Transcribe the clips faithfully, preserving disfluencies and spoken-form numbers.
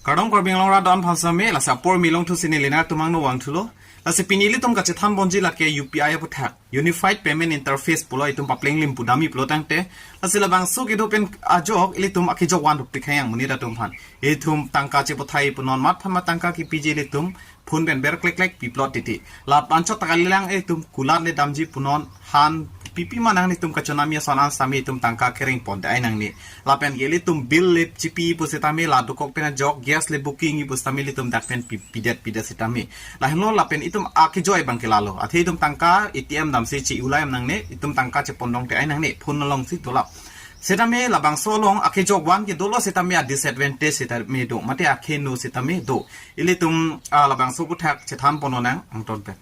Kardom Karbi Anglong rat do-an aphan sitame, lasi apor milong thu sini lena tumang no vang thulo. Lasi pini ilitum kachethan ponji lake U P I aputhak, Unified Payment Interface pulo, itum papleng lim pudam-i pulo tangte. Lasi labangso kedo pen ajok ilitum akejok van dopik khang yang monit atum aphan. Itum tangka chepathai pu non mat aphan ma tangka kepiji ilitum phone pen ber klek klek piplot titi. Lapen anchot ta kalilang, itum kulat le damji pu non han pipi ma nanglitum kachonam ason an sitame itum tangka kereng pon dei nangne. Lapen ke ilitum bill le chipi pusitame la dokok pen ajok, gas le booking-i pusitame ilitum dak pen pi-, pidet pidet sitame. Lahenlo lapen itum akejoi abang ke lalo. Athe itum tangka A T M damsi chi-ulai nangne, itum tangka chepondong dei nangne, phone alongsi dolap. Sitame labangso along akejok van ke dolo sitame a disadvantage sitame do, mate akeheno sitame do. Ilitum, ah, labangso aputhak chethan pon nang angton pen.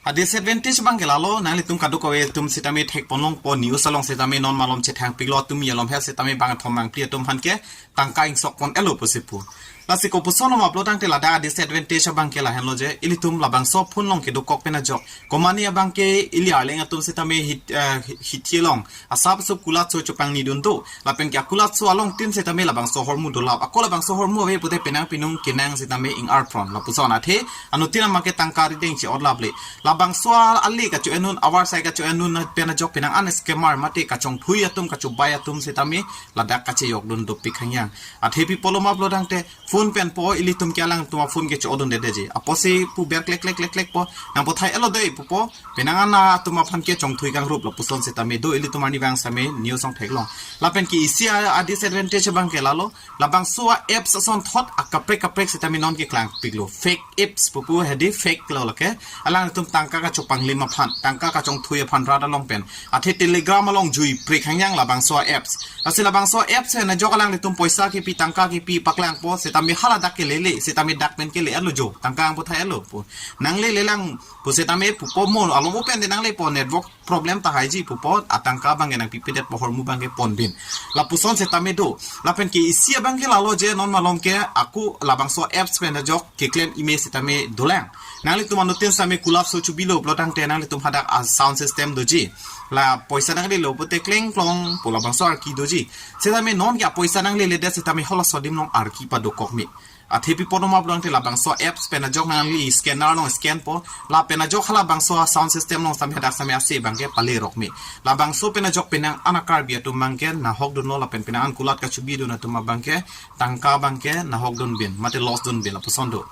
A disadvantage abang ke lalo, nanglitum kadokave atum sitame thek ponlongpo, news along sitame non malom chethang piklo atum, yalom he sitame bang thom bang phli atum aphan ke tangka ingsok pon-etlo pusi pu. Lasi kopuson ma pulo tangte ladak a disadvantage abang ke lahenlo je, ilitum labangso phone along kedokok pen ajok, komane abang ke ili arleng atum sitame hit, eh, hithi along asap sup kulatso chopangni dun do. Lapen ke akulatso along tin sitame labangso ahormu dolap. Ako labangso ahormu ave pute penang pinung kenang sitame ing-arpron. Lapuson athe anuttin abang ke tangka rideng chi-otlap le. Labangso ale kacho-en un, avar sai kacho-en un pen ajok penang an scammer mate kachongthui atum, kachobai atum sitame ladak kachejok dun dopik khang yang. Athe pi pulo ma pulo tangte phone pen po, ilitum ke alangtum aphone ke cho-odun dede ji. Apotsi pu ber klek klek klek klek po, nangpathai-etlo dei pupo, penang an atum aphan ke chongthui kangrup lapuson sitame do, ilitum arnivang sitame news along theklong. Lapen ke isi a, a disadvantage abang ke lalo, labangso a apps asonthot akaprek kaprek sitame non keklang piklo. Fake apps pupu hedi fake lo lake. Alangtum tangka kachopanglim aphan, tangka kachongthui aphan rat along pen. Athe Telegram along jui prik khang yang labangso a apps. Lasi labangso a apps pen ajok alanglitum poisa kepi, tangka kepi paklangpo sitame haladak ke lele, sitame dak pen kele-etlo jo. Tangka angpathai-etlo pu. Nanglelelang pusitame pupo, mo along open de nanglepo, network problem tahai ji pupo, atangka abang ke nangpipedet po, ahormu abang ke ponbin. Lapuson sitame do. Lapen ke isi abang ke lalo je non malom ke ako labangso apps pen ajok keklem-i me sitame dolang. Nanglitum anuttin sitame kulatso chobilo pulo tangte nanglitum hadak a sound system doji. La poisa nanglelo pute kleng klong pu labangso arki doji. Sitame non ke apoisa nangleledet sitame halaso adim along arki padokok me. Athe pi pulo ma pulo tangte labangso apps pen ajok nangli scanner along scan po, lapen ajok halabangso sound system along sitame hadak sitame ase abang ke palerok me. Labangso pen ajok penang an a Karbi atum abang ke nahok dunlo, lapen penang an kulat kachobi dun atum abang ke tangka abang ke nahok dunbin, mate loss dunbin lapuson do.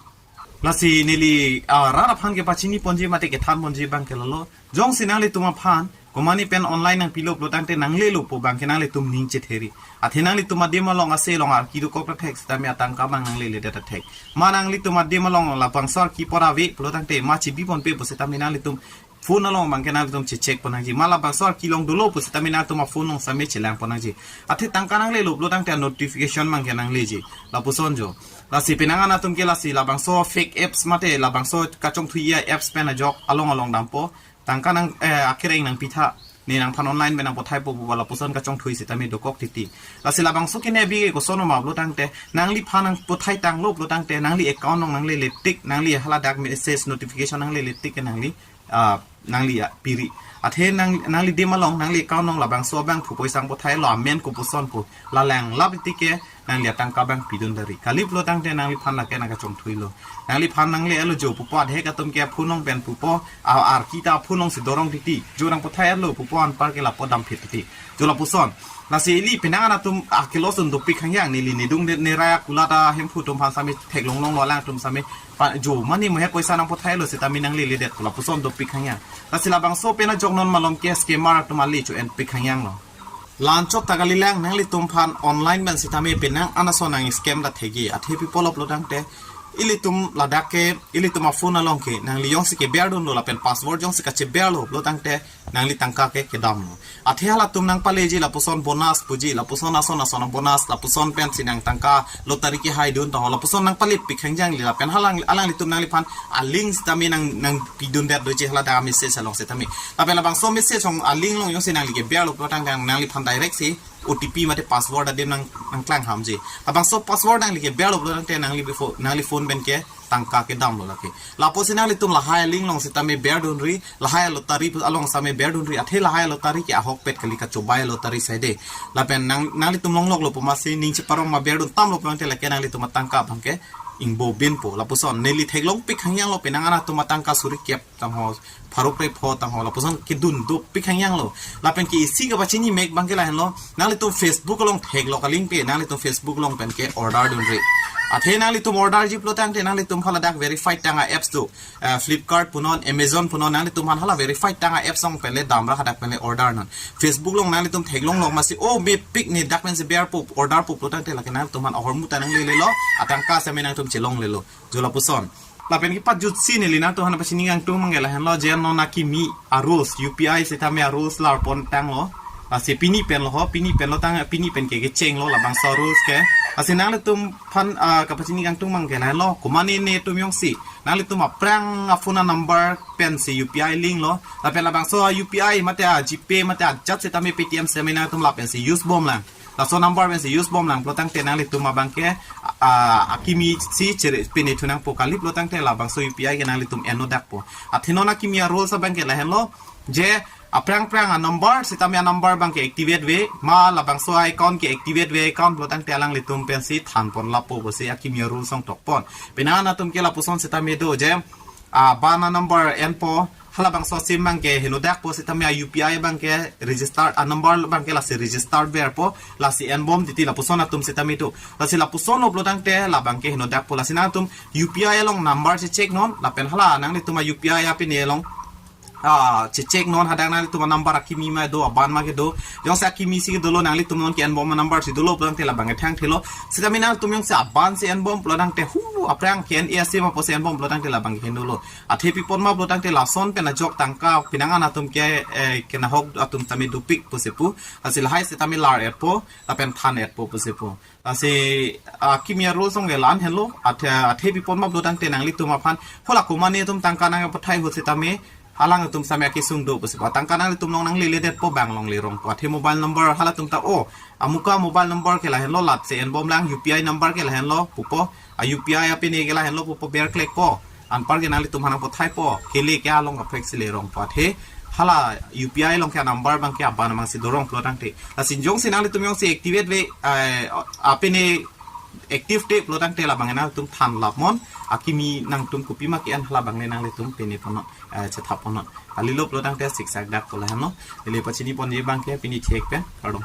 Lasi neli, ah, rat aphan kepachini ponji mate kethan ponji abang ke lalo. Jongsi nanglitum aphan komane pen online nangpilo pulo tangte nanglelo pu abang ke nanglitum ning chetheri. Athe nanglitum adim along ase along arki dokok ta thek sitame atangka abang nangleledet ta thek. Ma nanglitum adim along labangso arki pora ave pulo tangte ma chibi ponpe pusitame nanglitum phone along abang ke nanglitum checheck pon nangji. Ma labangso arki along dolo pusitame nanglitum aphone along sitame chelang pon nangji. Athe tangka nanglelo pulo tangte notification abang ke nangleji. Lapuson jo. Lasi penang an atum ke lasi labangso fake apps mate labangso kachongthui a apps pen ajok along along dampo. Tangka nang, eh, akereng nangpitha. Ne nangphan online pen nangpathaipo pu lapuson kachongthui sitame dokok titi. Lasi labangso kene bi koson ma pulo tangte nangliphan nangpathai tanglo pulo tangte nangli account along nanglele tik, nangli haladak message notification nanglele tik ke nangli, ah, nangli, ah, piri. Athe nang, nangli adim along, nangli account along labangso abang phu poisa nangpathailo amen kopuson pu. Lalang lap titi ke nangli atangka abang pidun dari. Kali pulo tangte nangliphan lake nangkachongthuilo. Nangliphan nangle-etlo jo pupo, adhek atum ke phone along pen pupo, a, arki ta phone alongsi dorong titi. Jo nangpathai-etlo pupo, anpar ke lapu damphit titi. Jo lapuson. Lasi ili penang an atum akelo sun dopik khang yang, neli nedung de nerai akulat a Hemphu atum aphan sitame theklong longlo, alangtum sitame pa, jo mane mo he poisa nangpathailo sitame nangleledet pu lapuson dopik khang yang. Lasi labangso pen ajok non malom ke scammer atum ale cho-en pik khang yanglo. La anchot ta kalilang, nanglitum aphan online pen sitame penang an ason nang scam ta thekji. Athe pi pulo pulo tangte ilitum ladak ke, ilitum aphone along ke nangli jongsi keber dunlo lapen password jongsi kacheberlo pulo tangte nangli tangka ke kedamlo. Athe halatum nangpaleji lapuson bonus puji, lapuson ason ason bonus, lapuson pensi nang tangka lottery kehai dun taho, lapuson nangpale pik khang jangli lapen halang alanglitum nangliphan a link sitame nang, nangpidundet doji haladak message along sitame. Lapen labangso message along a link along jongsi nangli keberlo pulo tangte nangliphan direct si O T P mate password adim nang nangklang hamji. Labangso password nangli keberlo pulo tangte nangli before nangli phone pen ke tangka kedamlo lake. Lapusi nanglitum lahai link along sitame berdunri, lahai lottery pu along sitame berdunri, athe lahai lottery ke ahokpet kali, kachobai lottery saide. Lapen nang nanglitum longloklo pu masi ning cheparong ma berdun tamlo pulo tangte lake nanglitum atangka abangke ingbobinpo. Lapuson neli theklongpik hangyanglo, penang anatum atangka suri kep tangho, pharo krepho tangho, lapuson kedun dopik hangyanglo. Lapen ke isi kapachini mek abangke lahenlo, nanglitum Facebook along theklok aling pe, nanglitum Facebook along pen ke order dunri. Athe nanglitum orderji pulo tangte nanglitum haladak verified tang a-apps do. Eh, Flipkart punon, Amazon punon, nanglitum aphan hala verified tang a-apps along pen le damra hadak pen le order non. Facebook along nanglitum theklonglok masi, o mepik ne dak pensi berpo, orderpo pulo tangte lake nanglitum aphan ahormu ta nanglelelo, atangka sitame nangtum chelonglelo. Jo lapuson. Lapen kepajutsi neli nangtum aphan pachini kangtung abangke lahenlo, je non akimi a-rules, U P I sitame a-rules larpon tanglo. Lasi pini penlo ho, pini penlo tang, pini pen ke kechenglo labangso a-rules ke. Lasi nanglitum aphan, ah, kapachini kangtung abangke lahenlo, komatne netum jongsi nanglitum aphrang a-phone a-number pensi U P I linklo. Lapen labangso a-U P I mate a-GPay mate ajat sitame Paytm sitame nangtum lapensi use bomlang. Laso number pensi use bomlang pulo tangte nanglitum abangke, ah, akimi si chere pine thu nangpo kali pulo tangte labangso U P I ke nanglitum enno dakpo. Athe non akimi a-rules abangke lahenlo, je aphrang phrang a-number sitame a-number abangke activate ave, ma labangso account ke activate ave account pulo tangte alanglitum pensi thanpon lapo pusi akimi a-rules along tokpon. Penang anatum ke lapuson sitame do je, ah, aban a-number enpo, halabangso a-sim abangke heno dakpo sitame a-U P I abangke register, a-number abangke lasi register verpo, lasi enbom titi lapuson atum sitame do. Lasi lapusonlo pulo tangte labangke heno dakpo, lasi nangtum U P I along number checheck non, lapen hala nanglitum a-U P I apine along, ah, checheck non, hadak nanglitum a-number akimi ma do, aban ma kedo. Jongsi akimi si kedolo, nanglitum non ke enbom a-number si dolo pulo tangte labangke thangthelo. Sitame nangtum jongsi aban si enbom pulo tangte, hu, aphrang ke en-e a-sim apotsi enbom pulo tangte labangke henolo. Athe pi apot ma pulo tangte lason pen ajok tangka penang anatum ke, eh, kenahok atum tame dopik pusi pu. Lasi lahai sitame lar-etpo, lapen than-etpo pusi pu. Lasi, ah, akimi a-rules along ke la-an henlo, athe, athe pi apot ma pulo tangte nanglitum aphan, hala komatne atum tangka nangpathai ahut sitame, alangtum sitame akesung do pusi pu. Tangka nanglitum along nangleledetpo, bank along lerongpo. Athe mobile number halatum ta, o, amuka mobile number ke lahenlo, lat si enbomlang, U P I number ke lahenlo pupo, a-U P I apine ke lahenlo pupo, berklekpo. Anpar ke nanglitum aphan nangpathaipo, kele ke along kaprek si lerongpo. Athe hala U P I along ke a-number abangke aban abang si dorong pulo tangte. Lasi jongsi nanglitum jongsi activate ave, eh, apine active ave pulo tangte labangke nangtum than lapnon, akimi nangtum kopima ke-en halabang le nanglitum pine ponnon, eh, chetha ponnon. Kalilo pulo tangte siksak dak ko lahenlo. Neli pachini ponji abangke pini thek pen, kardom.